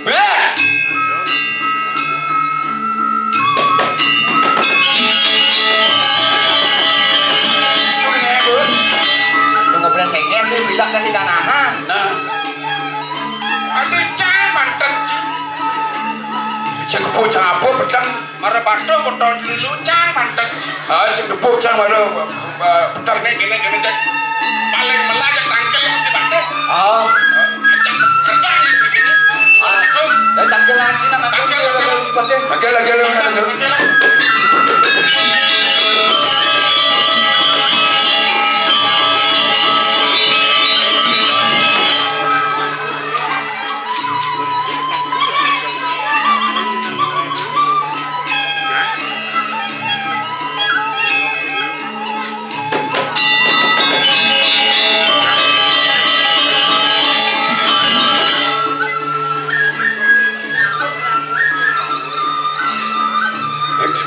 Beh! Lu ngobrol sengge sih, bilang ke si Danahan. Nah. Aduh, cang, mantep, Ci. Cang kepo, cang apa, pedang? Mara batu potong dulu, cang, mantep, Ci. Ah, sing kepo, cang, mara, eh, pedang. Kene, kene, kene, cek. Paling melajak tangkel mesti batu. Ah. Cang, kertas ini, begini. Ah. Cuk. Ya, tangkel lagi, nak, tangkel, tangkel. Tangkel, tangkel, tangkel. Tangkel, tangkel.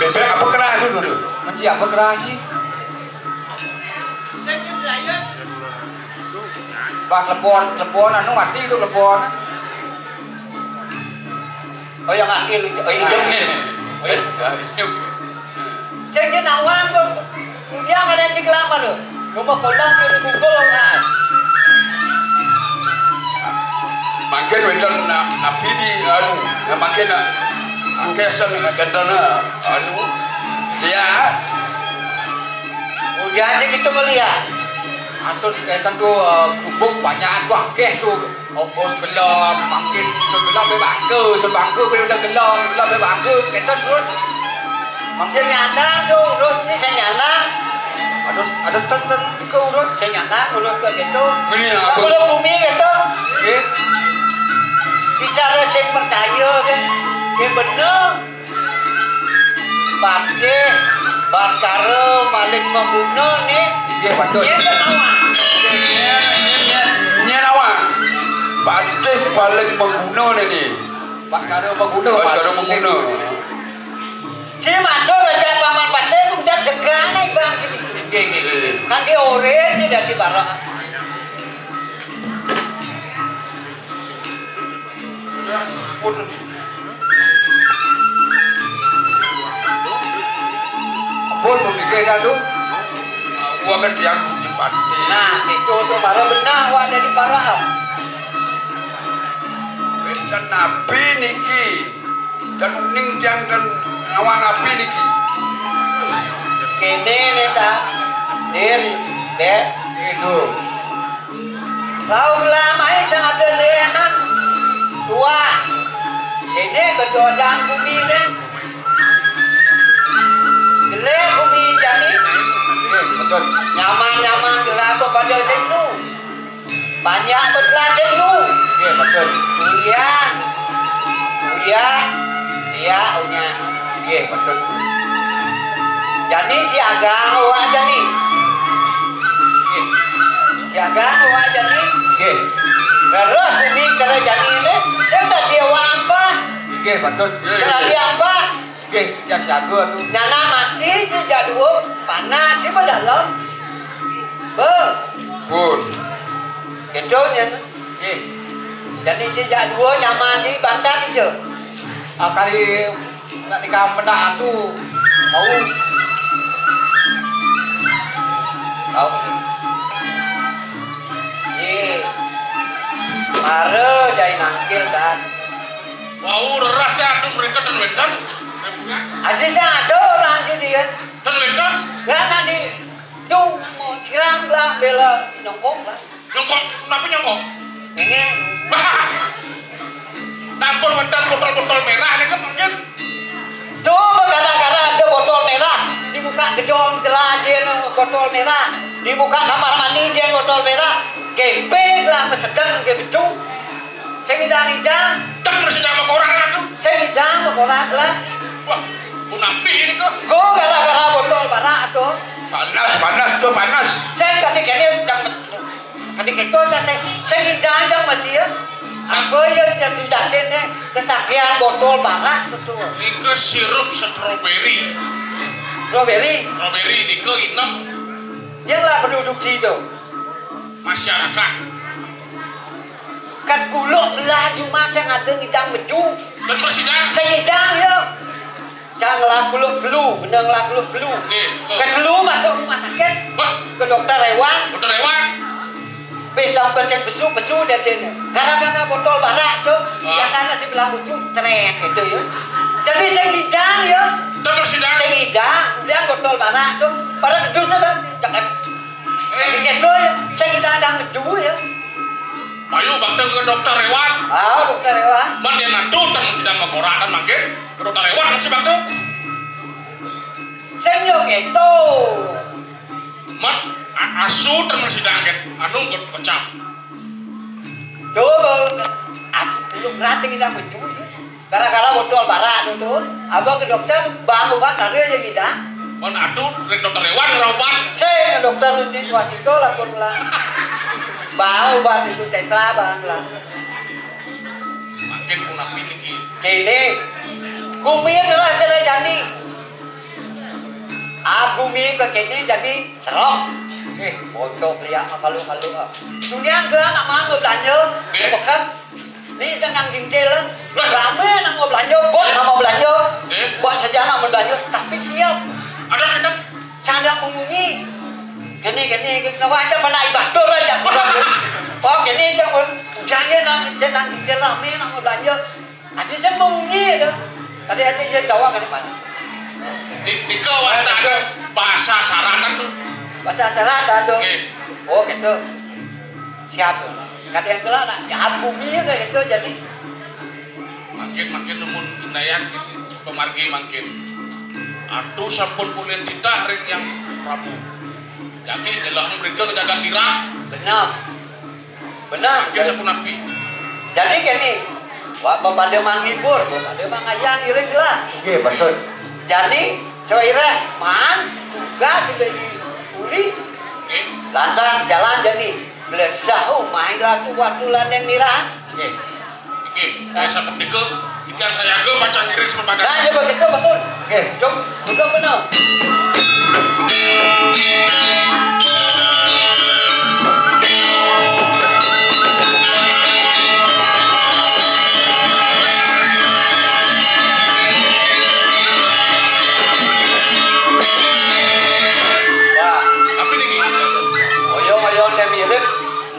Bebek apa kerah itu dulu? Masih apa kerah sih? Bang, telepon, telepon, anu mati itu telepon. Oh, yang ambil, oh, hidup. Oh, iya. Sing dia nawang tuh. Dia ada di kelapa tuh. Rumah kolam di Google, nah. Mangkin wénten na-, nabi di anu, ya mangkin na-, akeh sing kentene anu. Ya. Udah aja gitu melihat. Atur enten tuh, eh, gubuk banyak tuh akeh tuh. Opo sebelah, mangkin sebelah pe bangke, sebangke pe udah gelem, sebelah pe bangke, kita terus. Mangkin nyandang tuh, terus ini saya nyandang. Ada, ada terus, terus ke urus. Saya nyandang, urus ke gitu. Ini apa? Kalau bumi gitu. Oke. Bisa ada yang percaya kan? Yang bener. Patih Baskara paling maguna nih. Inggih, patut. Nyén ké nawang. Nyén, nyén, nyén, nyén nawang. Patih paling maguna nih. Baskara maguna, Baskara maguna. Si matur aja Paman Patih, udah degan ae, Bang. Inggih, inggih. Kan dia ora sing dadi barang. Ampun, pun mikir kan, Duk? Gua kan tiang puji pati. Nah, itu tuh para benar, wah, dari para. Wénten nabi niki. Dan uning tiang dan nawang nabi niki. Kéné né ta, Dir, Dék. Itu. Rauh lamaé sing ada lénan tuah. Déné kedodan guminé. Gelé gumi jani. Betul. Nyaman-nyaman gelapa pada sing nu. Banyak bebelas ilmu. Nggih, betul. Uyan. Uyah. Iya, Uyan. Nggih, betul. Jani siaga awak jani. Nggih. Siaga awak jani. Nggih. Gerah bumi kena jani ni. Sing tak dia awak apa? Nggih, betul. Serali apa? Nggih, jas jaga tu. Nyana mati je jadua, panas je dalam. Be. Pun. Kedo nyan. Nggih. Jadi je jadua nyaman di bantan je. Ah, kali nak nikah mendak tu. Mau. Tahu. Ye. Mara jai nangkil dan. Wau rerah teh atuh mereka ten wénten. Aja sih ada orang aja dia. Ten wénten. Lah tadi tu mau cirang lah bela nyongkok lah. Nyongkok, kenapa nyongkok? Ini. Bah. Nampun wénten botol-botol merah nih kan mungkin. Coba gara-gara ada botol merah dibuka gedong jelas aja no, botol merah dibuka kamar mandi aja botol merah. Gepeng lah pesedeng ke becu. Sing idang-idang. Tak mesti sama orang kan tuh. Sing idang sama orang lah. Wah, mau napi ini tuh. Go gara-gara botol barak tuh. Panas, panas tuh, panas. Sing tadi kene jangan tadi kita kan sing sing idang masih ya. Apa ya jatuh jatuh nih kesakian botol barak tuh. Ini ke sirup strawberry. Strawberry. Strawberry ini ke inem. Yang lah produksi tuh. Masyarakat. Kat puluk belah cuma sing ada ngidang beju. Dan bersidang. Sing ngidang ya. Cang lah puluk gelu, benang lah puluk gelu. Nggih, betul. Kat gelu masuk rumah sakit. Wah. Ke dokter hewan. Dokter hewan. Pe sampai sing besu, besu dia dia. Gara-gara botol barak tu, ah. Biasanya di belah ujung, ceret gitu ya. Jadi sing ngidang ya. Dan bersidang. Sing ngidang, dia botol barak tu. Pada itu sudah, cakap. Eh. Gitu ya, sing ngidang beju ya. Ayo bakal ke dokter hewan. Ah, dokter hewan. Man yang ngatur tang tidak mau korak dan makin ke dokter hewan kan si bakal. Sing yo gitu. Man a- asu tang sidang kan anu kecap. Coba asu belum rasa kita beju ya. Gara-gara botol barak tu, tu, abang ke dokter, bang ubat ada je kita. Man aduh, rek dokter hewan ngeraubat. Sing dokter di wasiko lah pun lah. Bang ubat itu tetra bang lah. Makin pun api niki. Kene, bumi adalah kena jani. Ah, bumi ke kene jadi cerok. Eh, bocok liak malu-malu. Dunia ke anak mah belanja, eh. Bukan? Ni senang gintil. Lah. Rame nak mau belanja, bot nak mau belanja. Eh. Buat saja nak mau belanja, tapi siap. Ada, ada. Canda mengunyi. Kene, kene, kene. Nak aja mana ibatur aja. Oh, kene jangan. Udah ya nak, senang gintil rame nak mau belanja. Ada saya mengunyi tu. Tadi aja dia jawab kan mana? Di, di kau wasta ada bahasa syarat kan tu. Bahasa syarat ada. Oke. Oh, gitu. Siap. Kadang kala nak jahat bumi ya kayak gitu jadi. Makin makin nemun indayan pamargi makin. Atuh sampun ulin titah ring Yang Prabu. Jadi jelas mereka jaga dirah. Benar. Benar. Makin sapunapi. Jadi gini, wak pada menghibur, pada mengayang iring jelas. Oke, betul. Jadi, soirah man tugas sudah diuli. Oke. Lantas jalan jadi. Selesai main waktu waktu landeng nira. Oke. Oke. Saya sampai ke, kita saya ke macam iring sepadan. Nah, ya begitu betul. Oke. Jom, betul benar. Wah, tapi niki. Oyong-oyong dia mirip.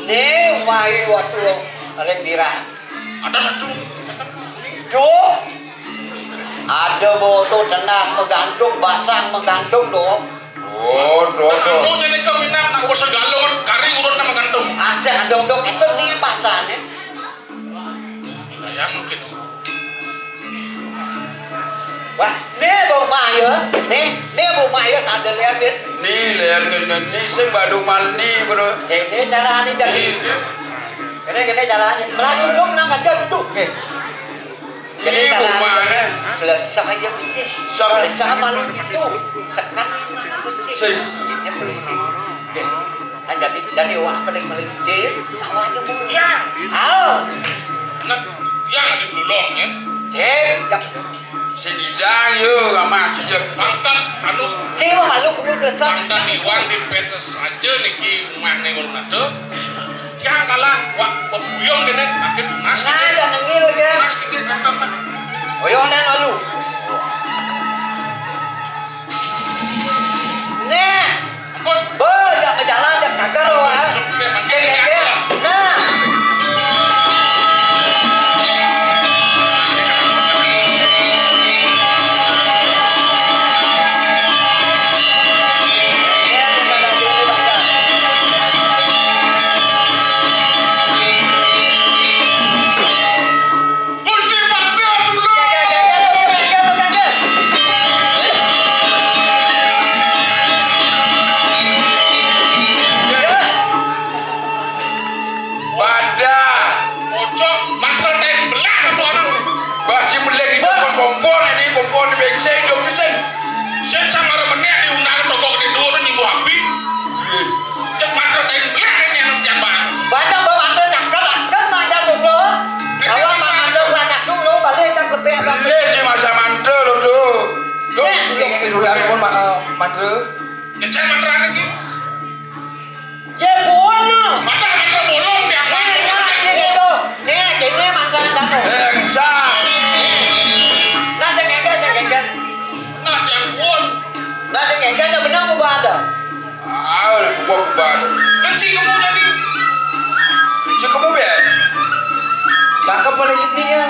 Ni mai waktu arek birah. Ada satu. Duh. Ada motor tenah menggantung, basang menggantung dong. Oh, dodo. Kamu jadi kau minat nak usah galon kari urut nama gantung. Aja dong dong itu ni pasane. Saya mungkin. Wah, ni bau mayo, ni ni bau mayo sadar lihat ni. Ni lihat kena ni sing baru mani bro. Ini cara ni jadi. Ni, ni. Kéné, kéné carané. Melayu dong nang aja gitu. Oke. Jadi, iya, carané mana? Selesai aja bersih. Siapa? Selesai malu gitu. Sekan mana bersih. Sih. Itu bersih. Oke. Nah, jadi, jadi wak paling melintir, awak aja mau. Iya. Ayo. Nah, iya lagi belum ya. Cek, cek. Sing idang yo, Rama, sing yo. Bangkat, anu. Sing malu kudu desa. Bangkat iwang di pentes aja niki rumah ning ulun ada. Tiang kalah, wak, bebuyung kene, makin tunas. Nah, kene. Jangan nengil, ya. Tunas kene, bangkat, nah. Oyong dan malu. Nah. Ampun. Bo, jak bejalan, jak tagar, wah. Nah. Gusti Patih Abdullah. Pada. Pocok, mantra tain belah satu orang. Bah, si melek itu pun kompor ini, kompor di bengse, hidup di sini. Saya sama remennya diundang toko gede dua, nyinggung api. Cek mantra tain belah ini yang tiang bang. Banyak bawa mantra cakep, kan mantra dulu. Bawa mantra gua cakep dulu, balik cakep ya, Bang. Iya, si masa mantra lo tuh. Tuh, eh, yang sudah pun ma-, mantra. Ngecek mantra lagi. Ya, buang no. Mantra, mantra bolong, tiang bang. Nah, nah, gini tuh. Nih, gini mantra kamu. Eh, bisa. Nah, cek enggak, cek enggak. Nah, tiang pun. Nah, cek enggak, benar mau ada. Ah, udah gua kembali. Benci kamu tadi. Benci kamu, Be? Cakep boleh jadinya.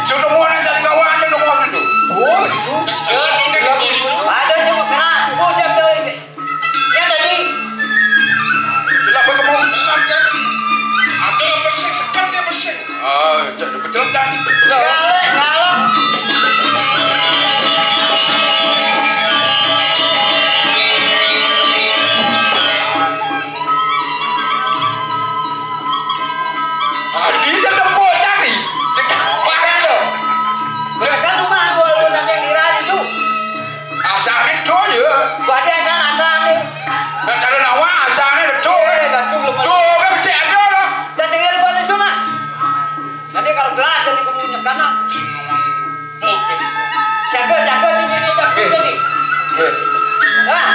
Itu kamu anak cari kawan aja dong waktu itu. Oh, itu. Ada cuma keras. Oh, dia bilang ini. Ya, tadi. Kenapa kamu? Ada apa sih? Sekarang dia bersih. Ah, jadi betul kan? Betul. Galak, galak. Adi sedep bocah nih. Sing kapan lo? Misalkan rumah gua lu nanti yang dirani tuh. Asane do ya. Berarti asal-asal nih. Nah, kalau nawa asane do. Eh, batu belum. Do kan mesti ada loh. Dan dengan gua itu nah. Nanti kalau gelas jadi kemunyekan, nah. Siapa, siapa nih, ini tak bisa nih. Oke. Nah.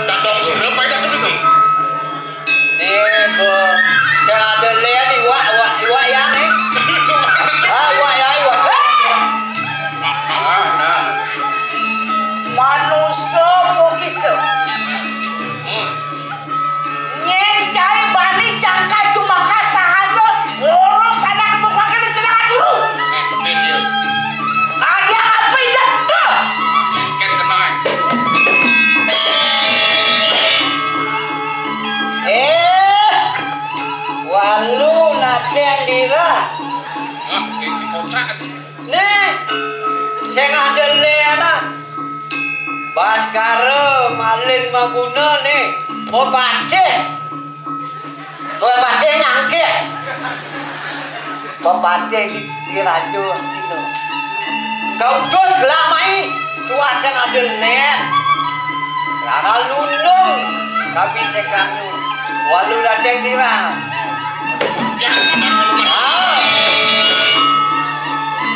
Dadong sirep ae dak niki. Nih, Bu. Sing ada liyan iwak, iwak, iwak ya nih. Ah, iwak ya, iwak. Ah, nah. Manusa apa kita? Hmm. Nyén cai bani cangkat cumaka sahasa ngurus anak muka kali sedang dulu. Eh, bener dia. Ada apa indah tuh? Kén kena, eh. Eh, walu nadéng lira. Ah, kayak kocak. Nih, sing ada liyan. Baskara malin maguna nih, pepatih. Pepatih nyangkih. Pepatih di, di raja Cina. Kau terus gelak mai, cuaca ada net. Rara lundung, tapi sekanu. Walu dateng dirang. Ah.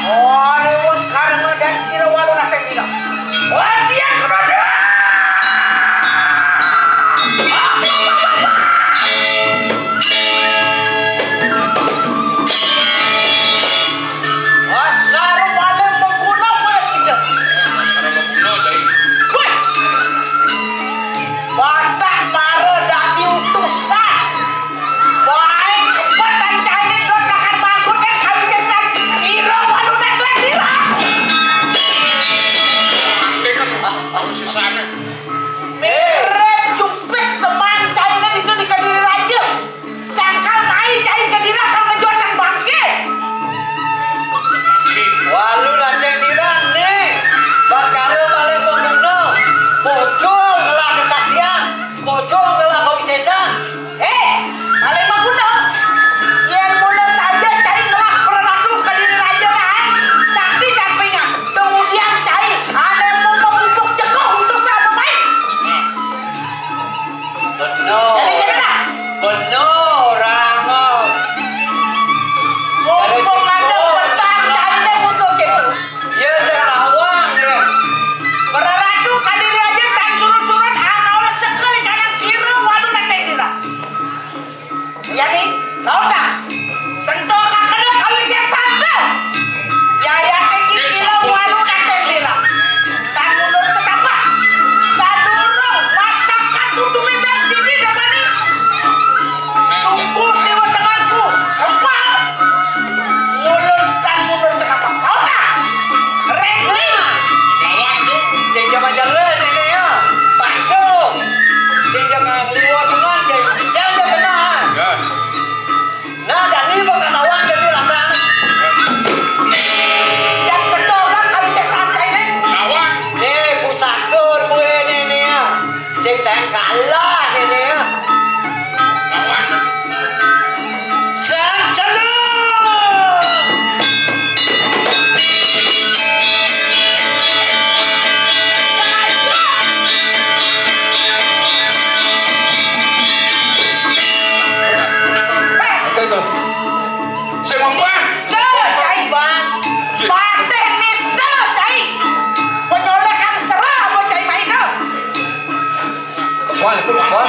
Walu sekarang dan sira walu dateng dirang. Latihan kudu. Baskara malin maguna kowe kita. Baskara maguna, Cai. Woi. Batak mara dadi utusan. Baik, kepetan cai dot makan mangkuk kan kami sesan. Sira walu nang Sini dapat nih. Sungguh dewa temanku. Empat. Ulun tan mundur senapa. Mau tak? Renggi. Lawan tu. Sing jangan jalan ini ya. Pacu. Sing jangan keluar dengan dia. Jangan benar. Ya. Nah, Dani bakal lawan Dani rasa. Dan betul kan habis saya santai nih. Lawan. Nih, pusakun gue nih nih ya. Sing tayang kalah nih nih ya. Lawan. Sang selu. Oke tuh. Saya membahas. Tuh, cai. Bang. Patih mister, cai. Penyolek yang serah apa cai main tuh? Wah, itu, wah.